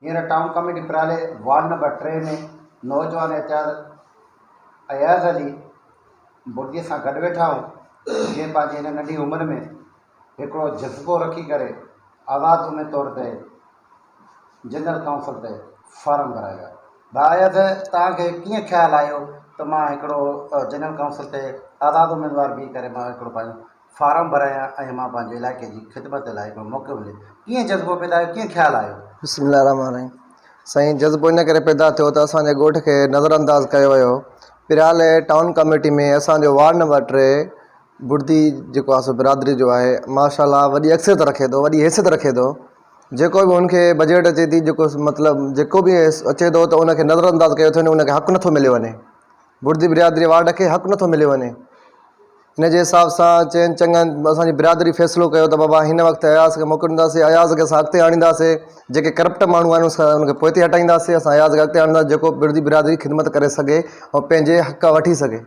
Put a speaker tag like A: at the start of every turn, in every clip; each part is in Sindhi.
A: هينئر ٽائون ڪميٽي پرالي وارڊ نمبر ٽي ۾ نوجوان احتياط اياز علي بڙدي سان گڏ ويٺا آهيون جنهن پنهنجي هن ننڍي عمر ۾ هڪڙو جذبو رکي ڪري آزاد اميد طور تي جنرل ڪائونسل تي فارم ڀرايو آهي. ڀاء اياز توهان کي ڪيئن خيال آيو ته مان هڪڙو جنرل ڪائونسل تي آزاد اميدوار بيهي ڪري مان هڪڙو پنهنجو فارم ڀرايان ۽ مان پنهنجي علائقي جي خدمت لاء هڪڙو موقعو ملي. ڪيئن جذبو پيدا آيو، ڪيئن خيال آيو؟
B: بسم الله الرحمٰن الرحيم سائين جذبو ان ڪري پيدا ٿيو ته اسان جي ڳوٺ کي نظر انداز ڪيو ويو پريالي ٽائون ڪميٽي ۾ اسان جو وارڊ نمبر ٽي بڙدي جيڪو آهي سو برادري جو آهي ماشاء الله وڏي اڪثريت رکي ٿو وڏي حيثيت رکي ٿو جيڪو به ان کي بجيٽ اچي ٿي جيڪو مطلب جيڪو به اچي ٿو ته ان کي نظر انداز ڪيو ٿو وڃي ان کي حق نٿو مليو وڃي بڙدي برادري وارڊ کي حق نٿو مليو وڃي ان جي حساب سان چئن چڱن اسان جي برادري فيصلو ڪيو ته بابا هن وقت اياز کي موقعو ڏينداسين اياز کي اسان اڳتي آڻينداسين جيڪي ڪرپٽ ماڻهو آهن ان کي پوئتي هٽائينداسين اسان اياز کي اڳتي آڻينداسين جيڪو بڙدي برادري خدمت ڪري سگهي ۽ پنهنجي حق وٺي سگهي.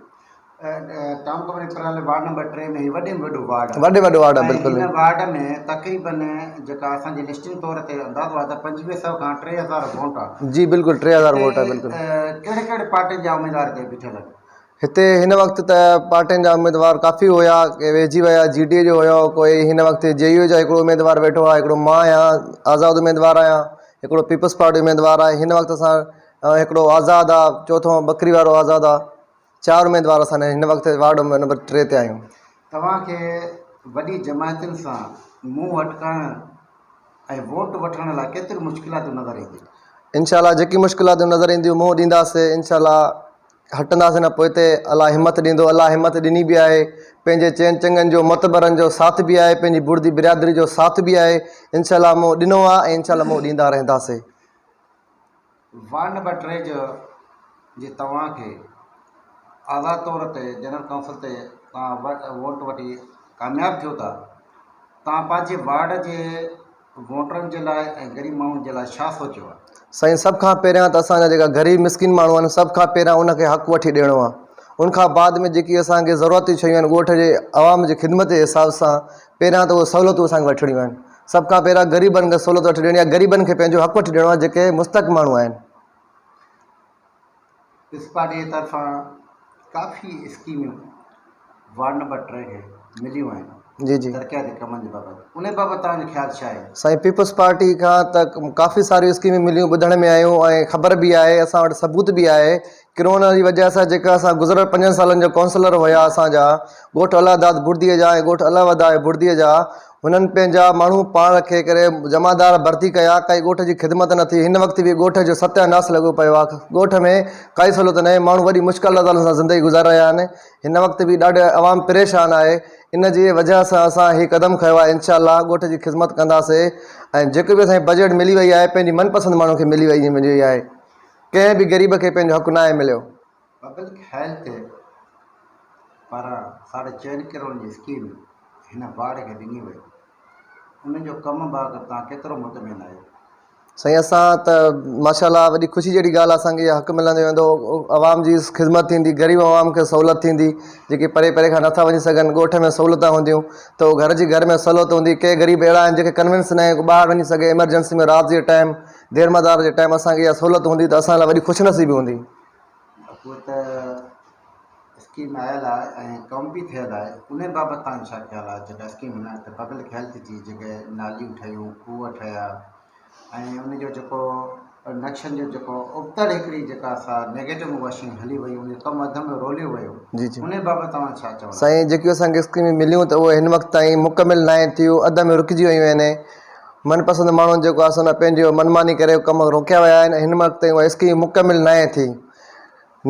A: ٽائون ڪميٽي پرالي وارڊ نمبر ٽي ۾ هي وڏي ۾ وڏو وارڊ آهي.
B: وڏي وڏو وارڊ آهي بلڪل.
A: ۽ هن وارڊ ۾ تقريبن جيڪا اسان جي لسٽنگ طور تي اندازو آهي ته 2500 کان 3000 ووٽ آهي.
B: جي بلڪل 3000 ووٽ آهي بلڪل.
A: ڪهڙي ڪهڙي پارٽين جا اميدوار هتي بيٺل آهن؟
B: هتي هن وقت ته پارٽين جا اميدوار ڪافي هيا ڪي ويهجي ويا جي ڊي اي جو هيو ڪوئي هن وقت جي يو جو هڪڙو اميدوار ويٺو آهي هڪڙو مان آهيان آزاد اميدوار آهيان هڪڙو پيپلز پارٽي اميدوار آهي هن وقت اسان هڪڙو آزاد آهي چوٿون ٻڪري وارو آزاد آهي چار اميدوار اسان هن وقت وارڊ نمبر ٽي تي آهيون.
A: توهان کي وڏي جماعتن سان منهن اٽڪائڻ ۽ ووٽ وٺڻ لاء ڪيتريون مشڪلاتون نظر اينديون؟
B: انشاء الله جيڪي مشڪلاتون نظر اينديون منهن ڏينداسين انشاء الله هٽنداسين نه پوئتي الله همت ڏيندو الله همت ڏني به آهي پنهنجي چئن چڱن جو معتبرن جو ساٿ به آهي پنهنجي بڙدي برادري جو ساٿ به آهي انشاء الله منهن ڏنو آهي ۽ انشاء الله منهن ڏيندا رهنداسين.
A: وارڊ نمبر ٽي جو جي توهان کي آزاد طور تي جنرل ڪائونسل تي توهان ووٽ وٺي ڪامياب ٿيو ٿا توهان پنهنجي وارڊ جي ووٽرن جي لاء ۽ غريب ماڻهن جي لاء ڇا سوچيو آهي؟
B: سائين سڀ کان پهريان ته اسان جا جيڪا غريب مسڪين ماڻهو آهن سڀ کان پهريان ان کي حق وٺي ڏيڻو آهي ان کان بعد ۾ جيڪي اسان کي ضرورت جون شيون آهن ڳوٺ جي عوام جي خدمت جي حساب سان پهريان ته اهي سهولتون اسان کي وٺڻيون آهن سڀ کان پهريان غريبن کي سهولت وٺي ڏيڻي آهي غريبن کي پنهنجو حق وٺي ڏيڻو آهي جيڪي مستحق ماڻهو آهن.
A: پيپلز پارٽي جي طرفان ڪافي اسڪيمون وارڊ نمبر ٽي کي مليون آهن
B: جي جي
A: ترقياتي ڪمن جي بابت ان بابت توهان جو خيال ڇا آهي؟
B: سائين پيپلز پارٽي کان ته ڪافي ساريون اسڪيمون مليون ٻڌڻ ۾ آيون ۽ خبر به آهي اسان وٽ ثبوت به آهي ڪرونا جي وجه سان جيڪا اسان گذريل پنجن سالن جو ڪائونسلر هيا اسان جا ڳوٺ الله داد بڙدي جا ۽ ڳوٺ الله وداء بڙدي جا هنن پنهنجا ماڻهو پاڻ رکي ڪري جمعدار ڀرتي ڪيا، ڪائي ڳوٺ جي خدمت نه ٿي، هن وقت به ڳوٺ جو ستيا ناس لڳو پيو آهي، ڳوٺ ۾ ڪائي سهولت ناهي، ماڻهو وڏي مشڪلاتن سان زندگي گذاري رهيا آهن، هن وقت به ڏاڍو عوام پريشان آهي، ان جي وجهه سان اسان هي قدم کنيو آهي، انشاء الله ڳوٺ جي خدمت ڪنداسين ۽ جيڪو به اسان کي بجيٽ ملي وئي آهي پنهنجي من پسند ماڻهو کي ملي وئي آهي، ڪنهن به غريب کي پنهنجو حق ناهي مليو.
A: پبلڪ هيلٿ پاران ساڍي چئن ڪروڙن جي اسڪيم هن وارڊ کي ڏني وئي ان جو ڪم بابت توهان ڪيترو مطمئن آهيو؟
B: سائين اسان ته ماشاء الله وڏي خوشي جهڙي ڳالهه آهي اسان کي اها حق ملندو ويندو عوام جي خدمت ٿيندي غريب عوام کي سهولت ٿيندي جيڪي پري پري کان نٿا وڃي سگهن ڳوٺ ۾ سهولت هونديون ته اهو گهر جي گهر ۾ سهولت هوندي ڪي غريب اهڙا آهن جيڪي ڪنوينس ناهي ٻاهر وڃي سگهي ايمرجنسي ۾ رات جي ٽائيم دير مدار جي ٽائيم اسان کي اها سهولت هوندي ته اسان لاء وڏي خوش نصيبي هوندي.
A: اهو ته اسڪيم آيل آهي ۽ ڪم به ٿيل آهي ان بابت توهان جو ڇا خيال آهي جيڪا اسڪيم هن وقت پبلڪ هيلٿ جي جيڪي ناليون ٺهيون کوهه ٺهيا ۽ ان جو جيڪو نقشن جو جيڪو ابتڙ هڪڙي جيڪا سا نيگيٽو واشنگ هلي وئي ان جو ڪم اڌ ۾ روليو ويو
B: جي جي
A: ان بابت توهان ڇا چوندا
B: سائين جيڪيون اسان کي اسڪيمون مليون ته اهي هن وقت تائين مڪمل ناهن ٿيون اڌ ۾ رڪجي ويون آهن من پسند ماڻهن جيڪو آهي سو نه پنهنجو من ماني ڪري ڪم روڪيا ويا آهن هن وقت تائين اها اسڪيم مڪمل ناهي ٿي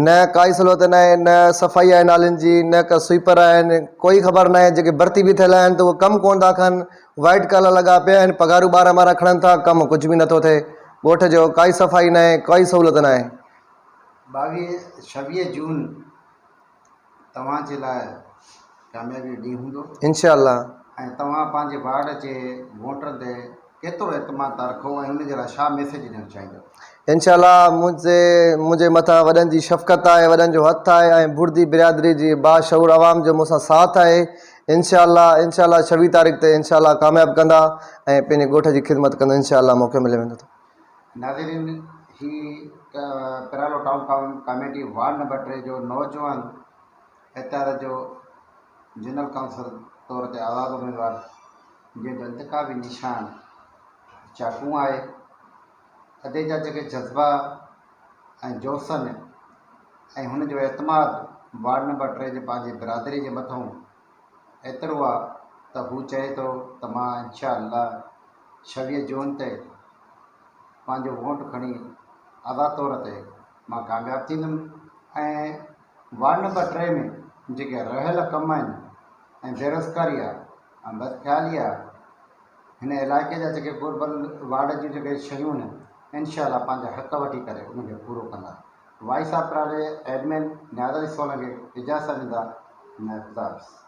B: نه ڪائي سهولت ناهي نه صفائي آهي نالين جي نه ڪا سوئيپر آهن ڪوئي خبر ناهي جيڪي ڀرتي به ٿيل آهن ته اهي ڪم ڪونه ٿا ڪن وائيٽ ڪالر لڳا پيا آهن پگهارون ٻارهن ٻارهن کڻن ٿا ڪم ڪجهه به نٿو ٿئي ڳوٺ جو ڪائي صفائي ناهي ڪائي سهولت ناهي.
A: ٻاويهه ڇويهه جون توهان جي لاء ڪاميابي جو ڏينهن هوندو.
B: انشاء الله.
A: ۽ توهان پنهنجي وارڊ جي ووٽرن تي ڪيترو اعتماد ٿا رکو ۽ انهن جي لاء ڇا ميسيج ڏيڻ چاهيندؤ؟
B: انشاء الله منهنجي منهنجي مٿان وڏن جي شفقت آهي وڏن جو هٿ آهي ۽ بڙدي برادري جي باشعور عوام جو مون سان ساٿ آهي انشاء الله انشاء الله ڇويهه تاريخ تي انشاء الله ڪامياب ڪندا ۽ پنهنجي ڳوٺ جي خدمت ڪندو انشاء الله موقعو ملي ويندو ته.
A: ناظرين هي Piralo town committee ward number 3 جو نوجوان اتحاد جو جنرل ڪائونسل طور تي آزاد اميدوار جنهن جو انتخابي نشان چاقون آهي. ادي جا جيڪي جذبا ۽ جوسن ۽ هن جو اعتماد وارڊ نمبر 3 جي پنهنجي برادري جي مٿئون ايترو آ ته هو چئي ٿو ته مان انشاء الله 26 جون تي پنهنجو ووٽ کڻي آزاد طور تي مان ڪامياب ٿيندم ۽ وارڊ نمبر 3 ۾ جيڪي رهيل ڪم آهن ۽ بيروزگاري آ ۽ بدخيالي آ هن علائقي جا جيڪي گهربل وارڊ جون جيڪي شيون آهن انشاء الله پنهنجا حق وٺي ڪري ان کي پورو ڪندا. Voice of پرالي admin Niaz Ali Solangi اجازت ڏيندا. خدا حافظ.